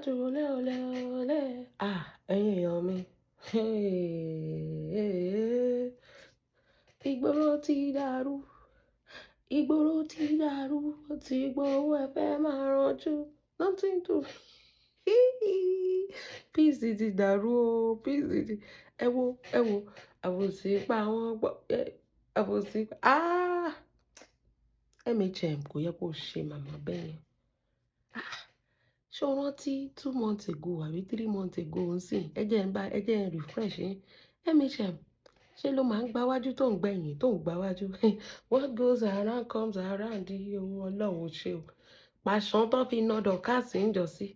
Olé olé olé. Ah, ẹ̀yin èèyàn mi. Hey. Ìgboro ti dàrú. Ìgboro ti dàrú. Ó ti gbowó ẹ fẹ́ máa ranjú. Nothing to. Peace ti dàrú o. Peace ti. Ẹ wo, ẹ wo. Àbòsí pa àwọn gbọ́. Àbòsí. Ah! MHM kò yẹ kó ṣe màmá bẹ́ẹ̀ yẹn. Ah! Ṣé o rántí 2 months ago àbí 3 months ago ń sìn? Ẹ jẹ́ ń bá, ẹ jẹ́ ń refresh yín. MHM, ṣé ló máa ń gba wájú tó ń gbẹ̀yìn tó ń gba wájú? What goes around comes around. Owó Ọlọ́run ṣe o. Pàṣán tó fi ná Dorcas ń jọ sí.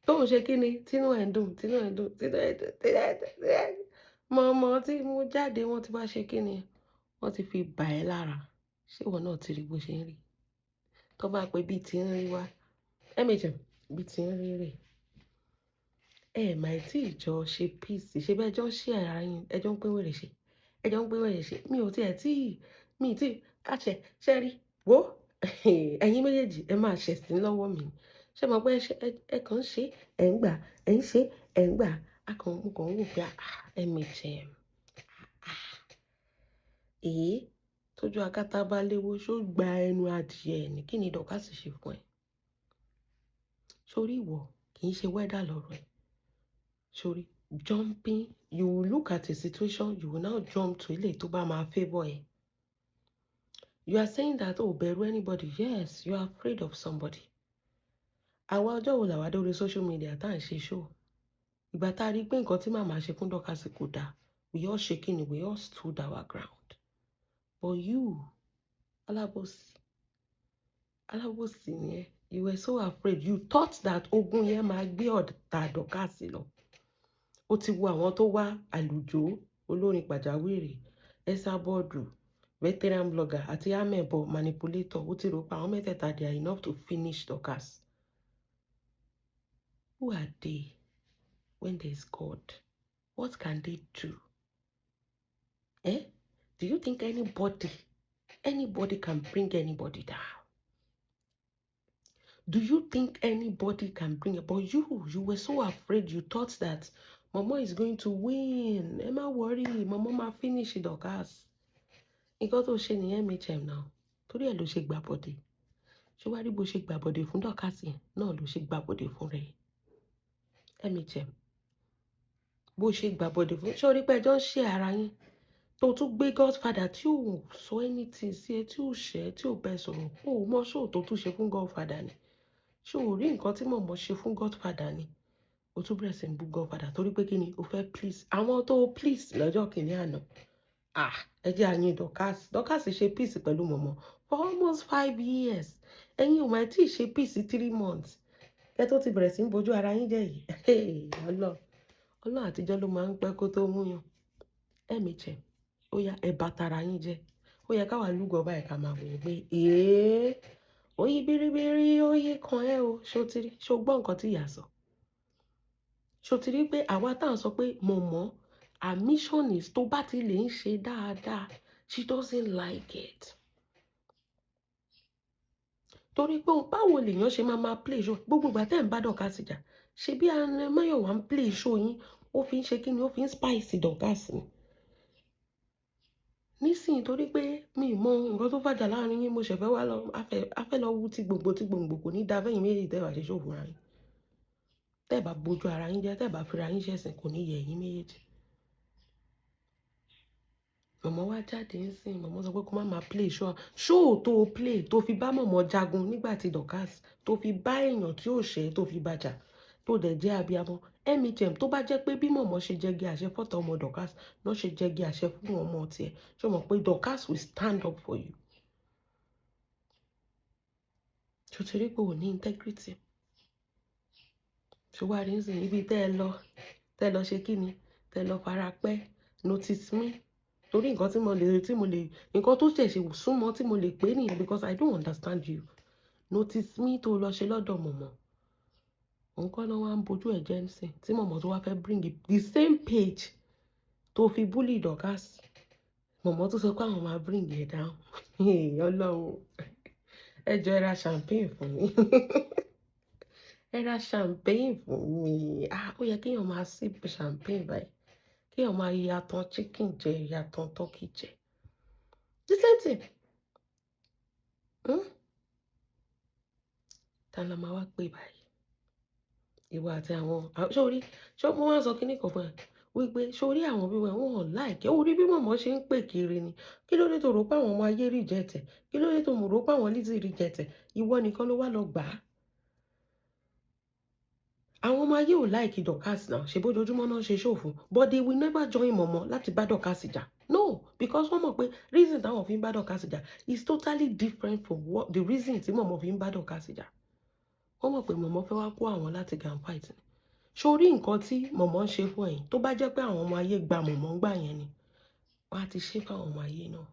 Tó ń ṣe kíni? Tínú ẹ̀ ń dùn, tínú ẹ̀ ń dùn, tínú ẹ̀ ń dùn, tínú ẹ̀ ń dùn, tínú ẹ̀ ń dùn. Mọ̀mọ́ tí mú jáde, wọ́n ti wá ṣe kíni? Wọ́n ti fi bà ẹ́ lára. Ṣé ìwọ náà ti rí bó ṣe ń rí? Tó bá pé bí tí ń rí wá. MHM, bí tí ń rí rè. Ẹ mà tí ì jọ ṣe peace. Ṣé bẹ́ẹ̀ jọ ń ṣe ara yín? Ẹ jọ ń pín wèrè ṣe. Ẹ jọ ń pín wèrè ṣe. Mi ò tí ẹ̀ tí, mi tí, káṣẹ, ṣé rí? Wo, ẹ̀yin méjèèjì ẹ máa ṣẹ̀sín lọ́wọ́ mi. Ṣé mo pé ẹ kàn ń ṣe, ẹ̀ ń gbà, ẹ̀ ń ṣe, ẹ̀ ń gbà. A kàn, mo kàn ń wò pé, ah, MHM. Ah. Èé, tójú akátá bá léwó, ṣó gba ẹnu adìẹ ni? Kí ni Dorcas ṣe fún ẹ? Sórí ìwọ kì í ṣe weather lọ́rọ̀ ẹ. Sórí jumping, you will look at a situation, you will now jump to ilé tó bá máa favour ẹ. You are saying that, oh, bẹ̀rù anybody. Yes, you are afraid of somebody. Àwa ọjọ́ wo làwa dórí social media tá à ń ṣe show? Ìgbà tá a rí pé nǹkan tí màmá ṣe fún Dorcas kò dáa, we all ṣe kíni, we all stood our ground. But you, alábòsí, alábòsí ni ẹ́. You were so afraid. You thought that ogun yẹn máa gbé ọ̀tá Dorcas lọ. Ó ti wo àwọn tó wá àlùjọ, olórin pàjáwìrì, Esabod, veteran blogger àti amebo manipulator. Ó ti rò pé àwọn mẹ́tẹ̀ẹ̀ta, they are enough to finish Dorcas. Who are they when there is God? What can they do? Eh? Do you think anybody can bring anybody down? Do you think anybody can bring it? But you were so afraid. You thought that Momo is going to win. Ẹ má worry, Momo máa finish Dorcas. Nǹkan tó ṣe nìyẹn, MHM now. Torí ẹ̀ ló ṣe gbàbọ̀dè. Ṣé wàá rí bó ṣe gbàbọ̀dè fún Dorcas yẹn náà ló ṣe gbàbọ̀dè fún rẹ̀? MHM. Bó ṣe gbàbọ̀dè fún, ṣé o rí pé ẹjọ́ ń ṣe ara yín? Tó tún gbé Godfather tí ò sọ anything sí ẹ, tí ò ṣẹ́, tí ò bẹ sọ̀rọ̀. O ò mọ ṣóò tó tún ṣe fún Godfather ni. Ṣé o rí nǹkan tí mọ̀mọ́ ṣe fún Godfather ni? O tún bẹ̀rẹ̀ sí ń bú Godfather torí pé kí ni o fẹ́ please àwọn tó please lọ́jọ́ kìíní àná. Ah, ẹ jẹ́ àyìn Dorcas. Dorcas ṣe peace pẹ̀lú mọ̀mọ́ for almost 5 years. Ẹ̀yin ò máa tí ì ṣe peace 3 months. Kẹ́ tó ti bẹ̀rẹ̀ sí ń bojú ara yín jẹ́ yìí. Ọlọ́run, Ọlọ́run àtijọ́ ló máa ń pẹ́ kó tó mú yàn. MHM, ó yá, ẹ bá tara yín jẹ́. Ó yẹ káwa lúgọ báyìí ká máa wò ó pé èé, ó yí bíríbírí, ó yí kan ẹ́ o. Ṣó ti rí? Ṣó gbọ́ nǹkan tí ìyá sọ? Ṣó ti rí pé àwa tá à ń sọ pé mọ̀mọ́, her mission is tó bá ti lè ń ṣe dáadáa, she doesn't like it. Torí pé báwo lèèyàn ṣe máa máa play show gbogbo ìgbà tẹ́ ń bá Dorcas jà? Ṣe bí Máyọ̀wá ń play show yín, ó fi ń ṣe kí ni, ó fi ń spice Dorcas ni. Nísìnyí, torí pé mi ì mọ nǹkan tó fàjà láàrin yín, mo ṣẹ̀fẹ̀ wá lọ, a fẹ́ lọ wú tí gbòǹgbò tí gbòǹgbò kò ní da fẹ́yìn méjèèjì tẹ́ bá ṣe show fúnra yín. Tẹ́ bá bójú ara yín jẹ́, tẹ́ bá fira yín ṣẹ̀sín, kò ní yẹ ẹ̀yin méjèèjì. Mọ̀mọ́ wá jáde ńsìn, mọ̀mọ́ sọ pé kó má máa play show. Show tó play tó fi bá mọ̀mọ́ jagun nígbà tí Dorcas, tó fi bá èèyàn tí ò ṣẹ̀ tó fi bá jà, tó dẹ̀ jẹ́ abiyamọ. MHM, tó bá jẹ́ pé bí mọ̀mọ́ ṣe jẹ́gi àṣẹ fọ́tà ọmọ Dorcas náà ṣe jẹ́gi àṣẹ fún ọmọ tiẹ̀, ṣé o mọ̀ pé Dorcas will stand up for you? Ṣé o ti rí pé ò ní integrity? Ṣé wàá rí nsìn ibi tẹ́ ẹ lọ ṣe kí ni? Tẹ́ ẹ lọ fara pẹ́, notice me. Torí nǹkan tí mo lè, nǹkan tó ṣẹ̀ ṣe súnmọ́ tí mo lè pè nìyẹn, because I don't understand you. Notice me tó lọ ṣe lọ́dọ̀ mọ̀mọ́. Òun kọ́ ló wá ń bojú ẹ̀ jẹ́ ńsìn tí mọ̀mọ́ tó wá fẹ́ bring it, the same page tó fi bully Dorcas. Mọ̀mọ́ tó sọ pé àwọn máa bring it down. Ọlọ́run, ẹ jọ̀ọ́, ẹ ra champagne fún mi. Ẹ ra champagne fún mi. Ah, ó yẹ kí èèyàn máa sip champagne báyìí. Kí èèyàn máa ya tán chicken jẹ, ya tán turkey jẹ. The same thing. Hmm? Ta la máa wá pè báyìí? Ìwọ àti àwọn, ṣé o rí? Ṣé mo máa ń sọ kíní kan fún ẹ? Wípé ṣé o rí àwọn bí wọn ò like ẹ? Ó rí bí mọ̀mọ́ ṣe ń pè kiri ni. Kí ló dé tó rò pé àwọn ọmọ ayé reject ẹ? Kí ló dé tó rò pé àwọn Lizzy reject ẹ? Ìwọ nìkan ló wá lọ gbà á. Àwọn ọmọ ayé ò like Dorcas náà. Ṣe bójoojúmọ́ náà ṣe show fún. But they will never join mọ̀mọ́ láti bá Dorcas jà. No, because wọ́n mọ̀ pé reason táwọn fi ń bá Dorcas jà is totally different from what the reason tí mọ̀mọ́ fi ń bá Dorcas jà. Wọ́n mọ̀ pé mọ̀mọ́ fẹ́ wá kó àwọn láti gang fight ni. Sórí nǹkan tí mọ̀mọ́ ń ṣe fún ẹ̀yin, tó bá jẹ́ pé àwọn ọmọ ayé gba mọ̀mọ́ ń gbà yẹn ni, wọ́n á ti ṣe fún àwọn ọmọ ayé náà.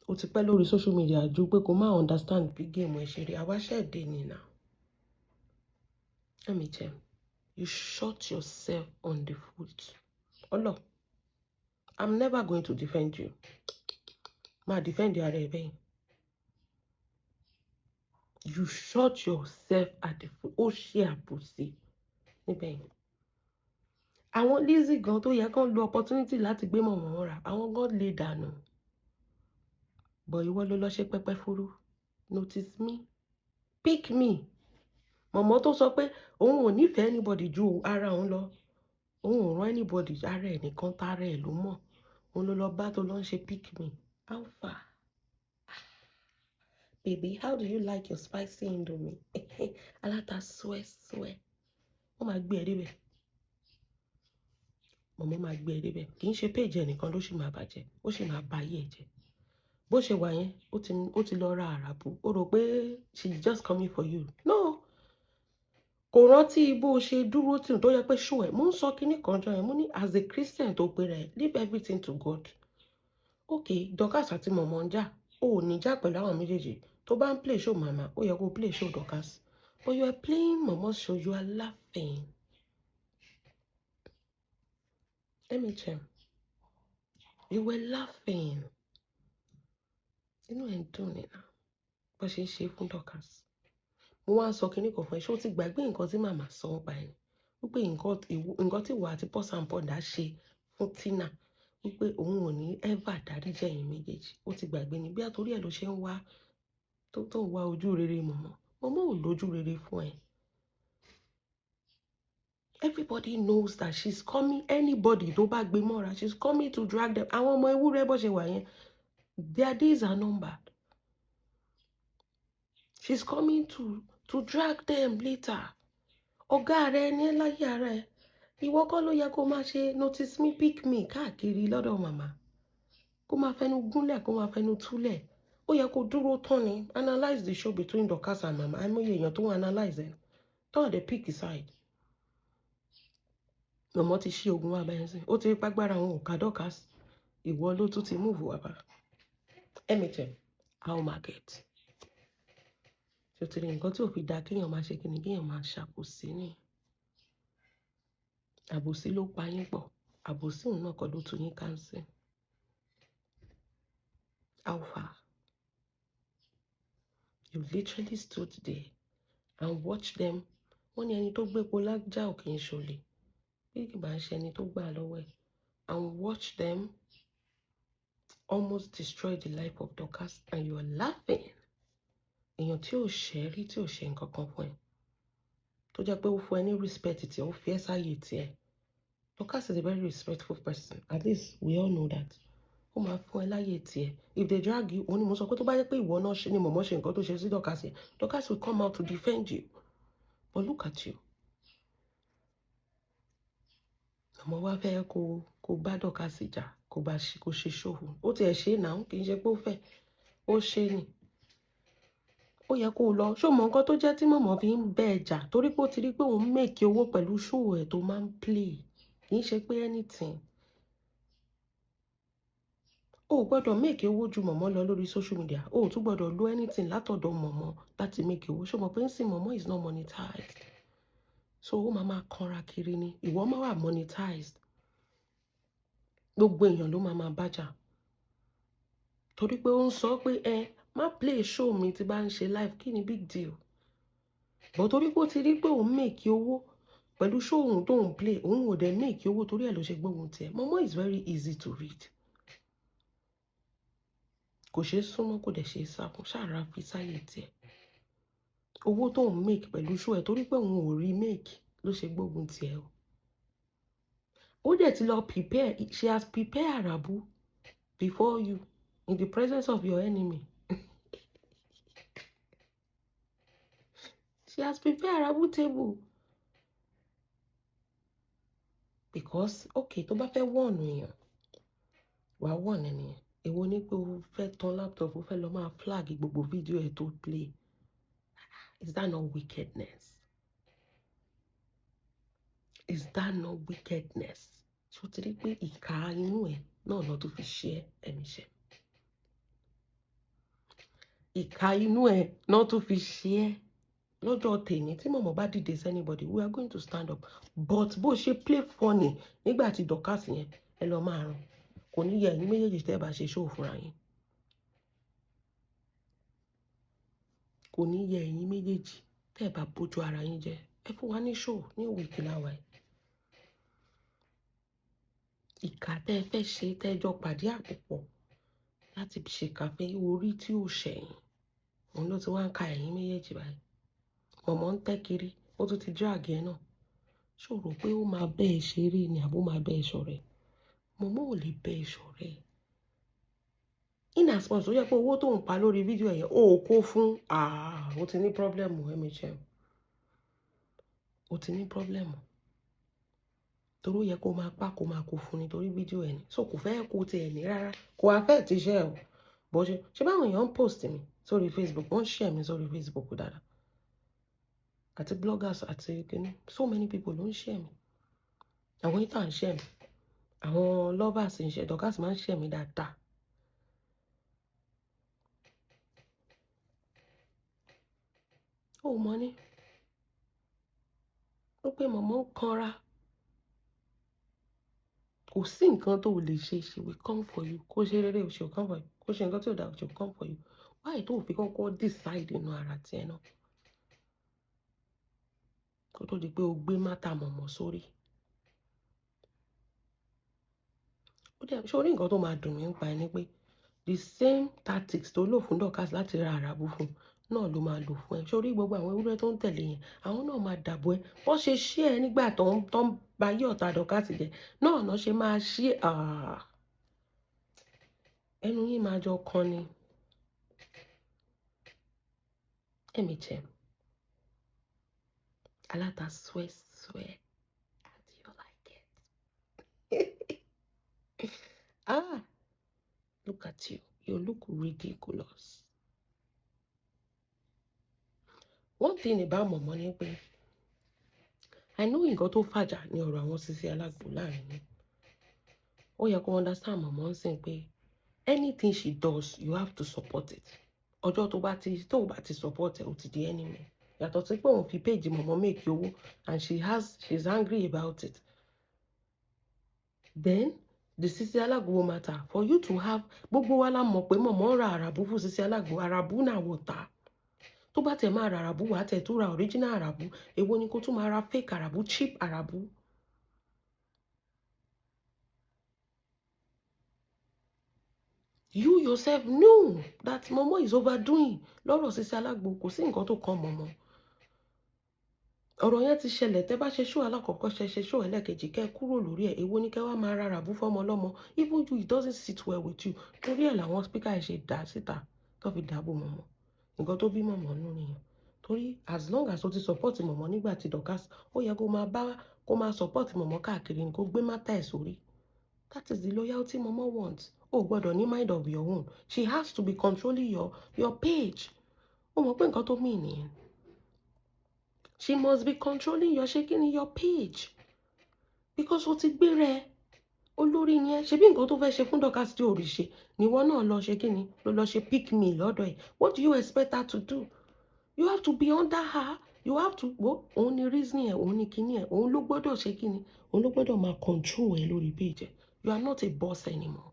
Ó ti pẹ́ lórí social media ju pé kó má understand bí game ẹ ṣe rí. Àwa ṣẹ̀ dé ni now. Let me tell you, you shot yourself on the foot. Ọlọ, I'm never going to defend you. Máa defend ara ẹ bẹ́yìn. You shot yourself at the foot. Ó ṣe àbòsí níbẹ̀ yẹn. Àwọn Lizzy gan tó yẹ kán lo opportunity láti gbé mọ̀mọ́ mọ́ra, àwọn gan lè dànù. But ìwọ ló lọ ṣe pẹ́pẹ́ fúrú. Notice me. Pick me. Mọ̀mọ́ tó sọ pé òun ò nífẹ̀ẹ́ anybody ju ara òun lọ. Òun ò rán anybody, ara ẹ̀ nìkan tara ẹ̀ ló mọ̀. Òun ló lọ bá tó lọ ń ṣe pick me. How far? Baby, how do you like your spicy indomie? Aláta swẹ́ swẹ́. Wọ́n máa gbé ẹ débẹ̀. Mọ̀mọ́ máa gbé ẹ débẹ̀. Kì í ṣe page ẹnìkan ló sì máa bàjẹ́. Ó sì máa ba ayé ẹ jẹ́. Bó ṣe wà yẹn, ó ti lọ ra àràbù. Ó rò pé she's just coming for you. No. Kò rántí bó ṣe dúró tì tó yẹ pé show ẹ̀. Mo ń sọ kíní kan jọ yẹn. Mo ní as a Christian tó pé rẹ̀, leave everything to God. Okay, Dorcas àti mọ̀mọ́ ń jà. O ò ní jà pẹ̀lú àwọn méjèèjì. Tó bá ń play show màmá, ó yẹ kó play show Dorcas. But you are playing mọ̀mọ́ show, you are laughing. Let me check. You were laughing. Inú ẹ̀ ń dùn ni now. Bó ṣe ń ṣe fún Dorcas. Mo wá ń sọ kíní kan fún ẹ. Ṣé o ti gbàgbé nǹkan tí màmá sọ nípa ẹ ni? Wípé nǹkan tí ìwọ àti Pause and Ponder ṣe fún Tina. Wípé òun ò ní ever dáríjì ẹ̀yin méjèèjì. Ó ti gbàgbé ni. Bí torí ẹ ló ṣe ń wá tó ń wá ojú rere mọ̀mọ́. Mọ̀mọ́ ò lójú rere fún ẹ. Everybody knows that she's coming. Anybody tó bá gbé mọ́ra, she's coming to drag them. Àwọn ọmọ ewúrẹ́ bó ṣe wà yẹn, their days are numbered. She's coming to drag them later. Ọ̀gá rẹ ní ẹ láyé ara ẹ. Ìwọ kọ́ ló yẹ kó máa ṣe notice me, pick me káàkiri lọ́dọ̀ màmá. Kó máa fẹnu gúnlẹ̀, kó máa fẹnu túlẹ̀. Ó yẹ kó dúró tán ni. Analyse the show between Dorcas and mama. Àìmọye èèyàn tó ń analyse ẹ̀. Tó dẹ̀ pick side. Mọ̀mọ́ ti ṣí ogun wá báyẹn sí. Ó ti rí pàgbára àwọn ò ká Dorcas. Ìwọ ló tún ti move wá bá. MHM, how market? Ṣé o ti rí nǹkan tí ò fi da kéèyàn máa ṣe kíni, kéèyàn máa ṣàbòsí ni? Àbòsí ló pa yín pọ̀. Àbòsí òun náà kọ́ ló tú yín ká ń. How far? You literally stood there and watched them. Wọ́n ní ẹni tó gbépo lájà ò kì í ṣolè. Bí kì bá ń ṣe ẹni tó gbà lọ́wọ́ ẹ̀. And watch them almost destroy the life of Dorcas and you are laughing. Èèyàn tí ò ṣẹ̀ rí, tí ò ṣe nǹkan kan fún ẹ. Tó jẹ́ pé ó fún ẹ ní respect tí ó fi ẹ́ sáyè tí ẹ. Dorcas is a very respectful person. At least we all know that. Ó máa fún ẹ láyè tí ẹ. If they drag you, òun ni mo sọ pé tó bá jẹ́ pé ìwọ náà ṣe ni mọ̀mọ́ ṣe nǹkan tó ṣe sí Dorcas yẹn, Dorcas will come out to defend you. But look at you. Mọ̀mọ́ wá fẹ́ kó bá Dorcas jà, kó bá ṣe kó ṣe ṣòfò. Ó ti ẹ̀ ṣe náà, kì í ṣe pé ó fẹ́. Ó ṣe ni. Ó yẹ kó lọ. Ṣé o mọ nǹkan tó jẹ́ tí mọ̀mọ́ fi ń bẹ́ ẹ jà? Torí pé ó ti rí pé òun make owó pẹ̀lú show ẹ̀ tó máa ń play. Kì í ṣe pé anything. O ò gbọdọ̀ make owó ju mọ̀mọ́ lọ lórí social media. O ò tún gbọdọ̀ lo anything látọ̀dọ̀ mọ̀mọ́ láti make owó. Ṣé o mọ̀ pé ń sìn mọ̀mọ́ is not monetized? So ó máa máa kanra kiri ni. Ìwọ máa wà monetized. Gbogbo èèyàn ló máa máa bá jà. Torí pé ó ń sọ pé ẹ má play show mi tí bá ń ṣe live. Kí ni big deal? But torí pé ó ti rí pé òun make owó pẹ̀lú show òun tó ń play, òun ò dẹ̀ make owó, torí ẹ̀ ló ṣe gbógun tiẹ̀. Momo is very easy to read. Kò ṣeé súnmọ́, kò dẹ̀ ṣe é sá fún, ṣáàrà fi sáyè tiẹ̀. Owó tó ń make pẹ̀lú show ẹ̀, torí pé òun ò rí make ló ṣe gbógun tiẹ̀ o. Ó dẹ̀ ti lọ prepare, she has prepared Arabu before you in the presence of your enemy. She has prepared Arabu table. Because, okay, tó bá fẹ́ warn èèyàn, wà á warn ènìyàn. Èwo ni pé o fẹ́ tan laptop, o fẹ́ lọ máa flag gbogbo video ẹ̀ tó play. Is that not wickedness? Is that not wickedness? Ṣé o ti rí pé ìka inú ẹ̀ náà lọ tó fi ṣe ẹ́ ẹ̀mí ṣe? Ìka inú ẹ̀ náà tó fi ṣe ẹ́ lọ́jọ́ tèmi. Tí mọ̀mọ́ bá dìde sí anybody, we are going to stand up. But bó ṣe play funny nígbà tí Dorcas yẹn, ẹ lọ máa ràn. Kò ní yẹ ẹ̀yin méjèèjì tẹ́ ẹ bá ṣe show fúnra yín. Kò ní yẹ ẹ̀yin méjèèjì tẹ́ ẹ bá bójú ara yín jẹ́. Ẹ fún wa ní show ní week láwa yìí. Ìka tẹ́ ẹ fẹ́ ṣe tẹ́ ẹ jọ pàdé àpòpọ̀ láti ṣèkà fún orí tí ò ṣẹ̀yìn. Òun ló ti wá ń ka ẹ̀yin méjèèjì báyìí. Mọ̀mọ́ ń tẹ́ kiri, ó tún ti drag ẹ náà. Ṣé o rò pé ó máa bẹ́ ẹ ṣeré ni àbó máa bẹ́ ẹ ṣọ̀rẹ́? Mọ̀mọ́ ò lè bẹ́ ẹ ṣọ̀rẹ́. In as much tó jẹ́ pé owó tó ń pa lórí fídíò yẹn, ó kó fún, ó ti ní problem MHM. Ó ti ní problem. Torí ó yẹ kó máa pa kó máa kó fún ni torí fídíò ẹ ni. So kò fẹ́ kó ti ẹ̀ ní rárá. Kò affect iṣẹ́ ẹ o. Bó ṣe báwọn èèyàn ń post mi sórí Facebook, wọ́n ń share mi sórí Facebook dáadáa. Àti bloggers àti kíní. So many people ló ń share mi. Àwọn hater ń share mi. Àwọn lovers ń share, Dorcas máa ń share mi dáadáa. Ó mọ̀ ni. Ó pé mọ̀mọ́ ń kanra. Kò sí nǹkan tó lè ṣe, she will come for you. Kó ṣe rere, she will come for you. Kó ṣe nǹkan tí ò dáa, she will come for you. Why tó fi kọ́kọ́ decide inú ara tí ẹ náà? Kó tó di pé o gbé matter mọ̀mọ́ sórí. Ó dẹ̀, ṣé o rí nǹkan tó máa dùn mí nípa ẹ ni pé the same tactics tó lò fún Dorcas láti ra Arabu fún náà ló máa lò fún ẹ. Ṣé o rí gbogbo àwọn ewúrẹ́ tó ń tẹ̀lé yẹn? Àwọn náà máa dàbò ẹ. Bó ṣe share ẹ nígbà tó ń ba ayé ọ̀tá Dorcas jẹ́, náà náà ṣe máa share. Ẹnu yín máa jọ kan ni. MHM. Aláta swear swear. How do you like it? Look at you. You look ridiculous. One thing about Momo ni pé I know nǹkan tó fàjà ní ọ̀rọ̀ àwọn Sisi Alágbo láàrin yín. Ó yẹ kó understand Momo ń sìn pé anything she does, you have to support it. Ọjọ́ tó bá ti support ẹ, ó ti di enemy. Yàtọ̀ sí pé òun fi page Momo make owó and she's angry about it. Then the Sisi Alágbo matter, for you to have, gbogbo wa la mọ̀ pé Momo ra Arabu fún Sisi Alágbo, Arabu náà wọ̀ta. Tó bá tẹ̀ máa ra Arabu, wà á tẹ̀ tó ra original Arabu. Èwo ni kó tún máa ra fake Arabu, cheap Arabu? You yourself knew that Momo is overdoing lọ́rọ̀ Sisi Alágbo. Kò sí nǹkan tó kan Momo. Ọ̀rọ̀ yẹn ti ṣẹlẹ̀. Tẹ́ bá ṣe show alákọ̀ọ́kọ́, ṣe show ẹlẹ́ẹ̀kejì, kẹ́ kúrò lórí ẹ̀. Èwo ni kẹ́ wá máa ra Arabu fọ́mọ lọ́mọ? Even you, it doesn't sit well with you. Torí ẹ̀ làwọn speaker ẹ̀ ṣe dà síta tó fi dàbò Momo. Nǹkan tó bí Momo nù nìyẹn. Torí as long as o ti support Momo nígbà tí Dorcas, ó yẹ kó máa bá kó máa support Momo káàkiri ni, kó gbé matter ẹ̀ sórí. That is the loyalty Momo wants. O gbọ́dọ̀ ní mind of your own. She has to be controlling your page. Ó mọ̀ pé nǹkan tó mean nìyẹn. She must be controlling your shaking your page. Because o ti gbé rẹ̀ olórí ni ẹ. Ṣebí nǹkan tó fẹ́ ṣe fún Dorcas tí ò rí ṣe ni ìwọ náà lọ ṣe kíni, ló lọ ṣe pick me lọ́dọ̀ ẹ̀. What do you expect her to do? You have to be under her. You have to wo òun ni reasoning ẹ̀, òun ni kíní ẹ̀, òun ló gbọ́dọ̀ ṣe kíni, òun ló gbọ́dọ̀ máa control ẹ lórí page ẹ̀. You are not a boss anymore.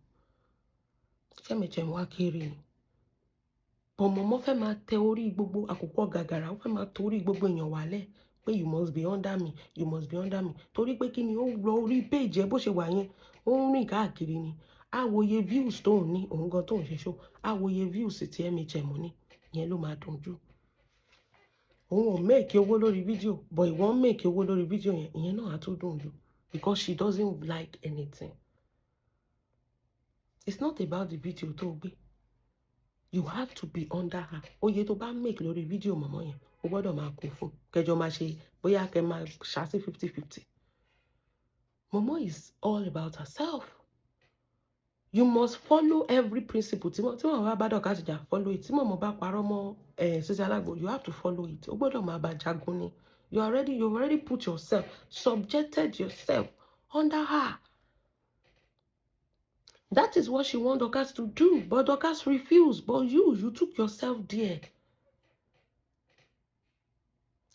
Ṣé MHM wá kéré ni? But mọ̀mọ́ fẹ́ máa tẹ orí gbogbo àkùkọ gàgàrà, ó fẹ́ máa tẹ orí gbogbo èèyàn wálẹ̀ pé you must be under me, you must be under me. Torí pé kí ni ó lọ orí page ẹ bó ṣe wà yẹn, ó ń rìn káàkiri ni. Á wo iye views tó ń ní, òun gan tó ń ṣe show. Á wo iye views tí MHM ní, ìyẹn ló máa dùn jù. Òun ò make owó lórí fídíò, but ìwọ ń make owó lórí fídíò yẹn, ìyẹn náà á tún dùn jù because she doesn't like anything. It's not about the video tó gbé. You have to be under her. Oye tó bá make lórí fídíò mọ̀mọ́ yẹn, o gbọ́dọ̀ máa kó fún. Kẹjọ máa ṣe bóyá kẹ máa ṣá sí 50-50. Mọ̀mọ́ is all about herself. You must follow every principle. Tí mọ̀mọ́ bá bá Dorcas jà, follow it. Tí mọ̀mọ́ bá parọ́ mọ́ Sisi Alágbo, you have to follow it. O gbọ́dọ̀ máa bá jagun ni. You already put yourself, subjected yourself under her. That is what she want Dorcas to do, but Dorcas refused. But you took yourself there.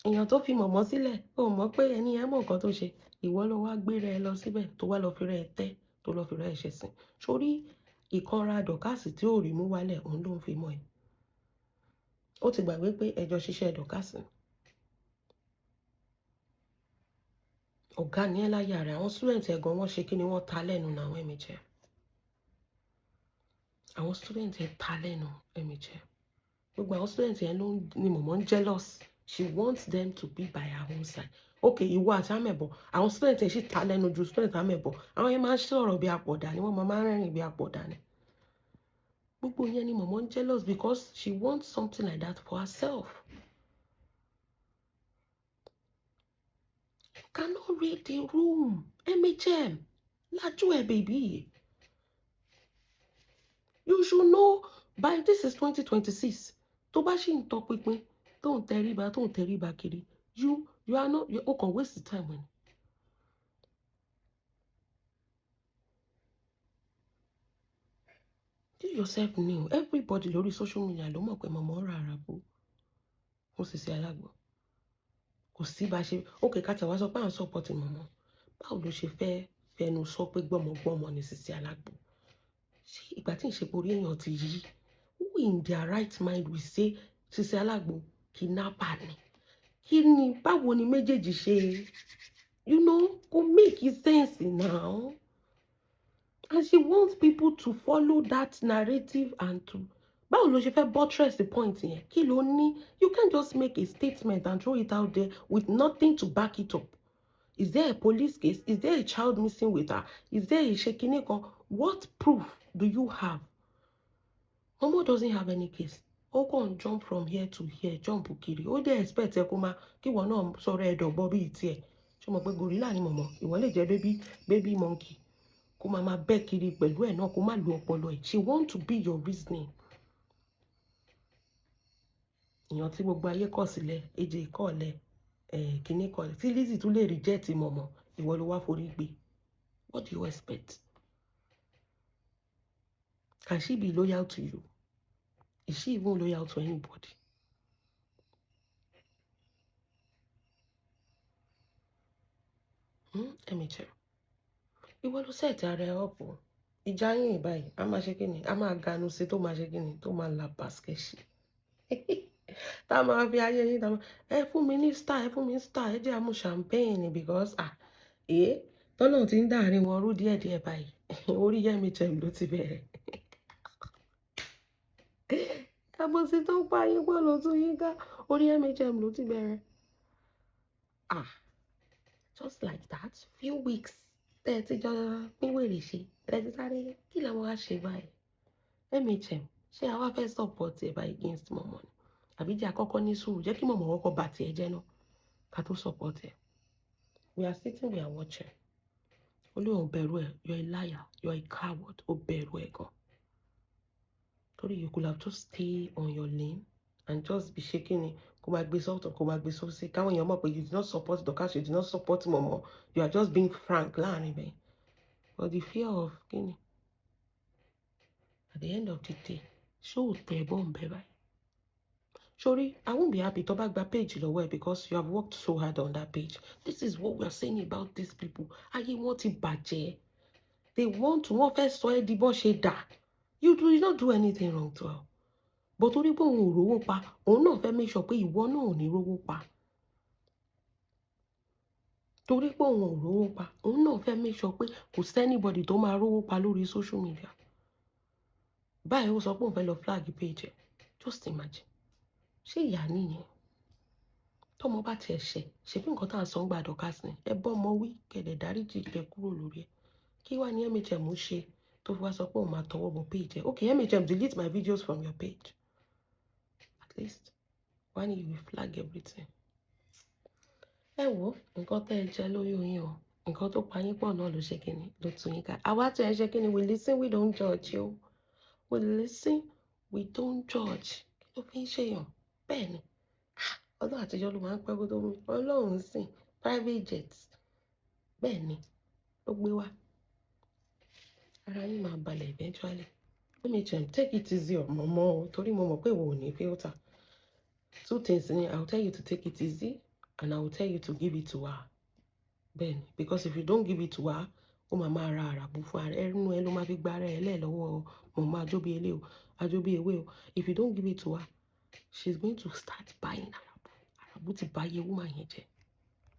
Èèyàn tó fi mọ̀mọ́ sílẹ̀, ó mọ̀ pé ẹni yẹn mọ̀ nǹkan tó ṣe. Ìwọ ló wá gbé rẹ lọ síbẹ̀ tó wá lọ fi rẹ tẹ́, tó lọ fi rẹ ṣẹ̀sín. Sórí ìkanra Dorcas tí ò rí mú wálẹ̀, òun ló ń fi mọ́ ẹ. Ó ti gbàgbé pé ẹjọ́ ṣiṣẹ́ Dorcas ni. Ọ̀gá ni ẹ́ láyé rẹ̀, àwọn student ẹ̀ gan wọ́n ṣe kí ni wọ́n ta lẹ́nu náà àwọn MHM. Àwọn student ẹ̀ ta lẹ́nu MHM. Gbogbo àwọn student ẹ̀ ló ní mọ̀mọ́ ń jealous. She wants them to be by her own side. Okay, ìwọ àti Amẹ̀bọ̀, àwọn student ẹ̀ sì ta lẹ́nu ju student Amẹ̀bọ̀. Àwọn yẹn máa ń sọ̀rọ̀ bí apọ̀dà ni, wọ́n máa ń rẹ́rìn bí apọ̀dà ni. Gbogbo yẹn ni mọ̀mọ́ ń jealous because she wants something like that for herself. You cannot read the room. MHM, lajú ẹ baby. You should know by this is 2026. Tó bá ṣì ń tọpinpin, tó ń tẹríba, tó ń tẹríba kiri, you are not, you kàn waste the time when. You yourself knew. Everybody lórí social media ló mọ̀ pé mọ̀mọ́ ra ara bò fún Sisi Alágbo. Kò sí bá ṣe, okay, ká tẹ̀ wá sọ pé à ń support mọ̀mọ́. Báwo ló ṣe fẹ́ fẹnu sọ pé gbọ́mọgbọ́mọ ni Sisi Alágbo? Ṣé ìgbà tí ń ṣe pé orí èèyàn ti yí? Who in their right mind will say Sisi Alágbo kidnapper ni? Kí ni, báwo ni méjèèjì ṣe, you know, kò make sense now. And she wants people to follow that narrative and to, báwo ló ṣe fẹ́ buttress the point yẹn? Kí ló ní? You can't just make a statement and throw it out there with nothing to back it up. Is there a police case? Is there a child missing with her? Is there a ṣe kan? What proof do you have? Momo doesn't have any case. Ó kàn jump from here to here, jump kiri. Ó dẹ̀ expect ẹ kó máa kí ìwọ náà sọ̀rọ̀ ẹ dọ̀bọ bíi tiẹ̀. Ṣé o mọ̀ pé gorilla ni mọ̀mọ́? Ìwọ lè jẹ́ baby monkey. Kó máa máa bẹ́ kiri pẹ̀lú ẹ̀ náà, kó má lo ọpọlọ ẹ̀. She want to be your reasoning. Èèyàn tí gbogbo ayé kọ̀ sílẹ̀, AJ kọ̀lẹ̀, kíní kọ̀lẹ̀. Tí Lizzy tún lè reject mọ̀mọ́, ìwọ ló wá forí gbé. What do you expect? Can she be loyal to you? Is she even loyal to anybody? MHM. Ìwọ ló set ara ẹ up o. Ìjà yín báyìí, a máa ṣe kí ni? A máa ganu sí tó máa ṣe kí ni? Tó máa la basket ṣe. Tá máa fi ayé yín, tá máa, ẹ fún mi ní star, ẹ fún mi ní star, ẹ jẹ́ a mú champagne because, tọ́nà tí ń dàárín wọn rú díẹ̀díẹ̀ báyìí. Orí MHM ló ti bẹ̀rẹ̀. Àbòsí tó ń pa yín pọ̀ ló tún yín ká. Orí MHM ló ti bẹ̀rẹ̀. Just like that, few weeks. Tẹ́ ẹ ti jọ pín wèrè ṣe, ẹ ti sáré, kí làwọn á ṣe báyìí? MHM, ṣé àwa fẹ́ support ẹ báyìí against mọ̀mọ́ ni? Àbí jẹ́ àkọ́kọ́ ní sùúrù, jẹ́ kí mọ̀mọ́ kọ́kọ́ bá tiẹ̀ jẹ́ náà ká tó support ẹ. We are sitting, we are watching. Olóhùn bẹ̀rù ẹ, you are a liar, you are a coward, ó bẹ̀rù ẹ gan. Torí you could have just stay on your lane and just be shaking it. Kó máa gbé sọ́tọ̀, kó máa gbé sósì. Káwọn èèyàn mọ̀ pé you did not support Dorcas, you did not support mọ̀mọ́. You are just being frank láàrin bẹ́ẹ̀. But the fear of kíni? At the end of the day, ṣé ò tẹ bọ́ǹbẹ́ báyìí? Sorry, I won't be happy tó bá gba page lọ́wọ́ ẹ because you have worked so hard on that page. This is what we are saying about these people. Ayé wọn ti bàjẹ́. They want to, wọ́n fẹ́ sọ ẹ́ di bọ́n ṣe dà. You do not do anything wrong to her. But torí pé òun ò rówó pa, òun náà fẹ́ make sure pé ìwọ náà ò ní rówó pa. Torí pé òun ò rówó pa, òun náà fẹ́ make sure pé kò sí anybody tó máa rówó pa lórí social media. Báyìí, ó sọ pé òun fẹ́ lọ flag page ẹ̀. Just imagine. Ṣé ìyá nìyẹn? Tọ́mọ bá tiẹ̀ ṣẹ̀, ṣebí nǹkan tá à ń sọ ń gbà Dorcas ni. Ẹ bọ́ ọmọ wí, kẹ̀dẹ̀ dáríjì, kẹ kúrò lórí ẹ̀. Kí wá ní MHM ṣe tó fi wá sọ pé òun máa tọwọ́ bọ page ẹ̀? Okay, MHM, delete my videos from your page. At least, why you will flag everything? Ẹ wo nǹkan tẹ́ ẹ jẹ lóyún yín o. Nǹkan tó pa yín pọ̀ náà ló ṣe kíni, ló tún yín ká. Àwa tí ẹ ṣe kíni, we listen, we don't judge o. We listen, we don't judge. Kí ló fi ń ṣèyàn? Bẹ́ẹ̀ ni. Ọlọ́run àtijọ́ ló máa ń pẹ́ kó tó mú. Ọlọ́run sìn private jet. Bẹ́ẹ̀ ni, ló gbé wá. Ara yín máa balẹ̀ eventually. MHM, take it easy ọmọ mọ́ o, torí mo mọ̀ pé ìwọ ò ní filter. Two things ni: I will tell you to take it easy and I will tell you to give it to her. Bẹ́ẹ̀ ni, because if you don't give it to her, ó máa máa ra àràbù fún ara ẹnu ẹ, ló máa fi gba ara ẹ lẹ̀ lọ́wọ́ mọ̀mọ́ ajóbi elé o, ajóbi ewé o. If you don't give it to her, she's going to start buying àràbù. Àràbù ti bà ayé woman yẹn jẹ́.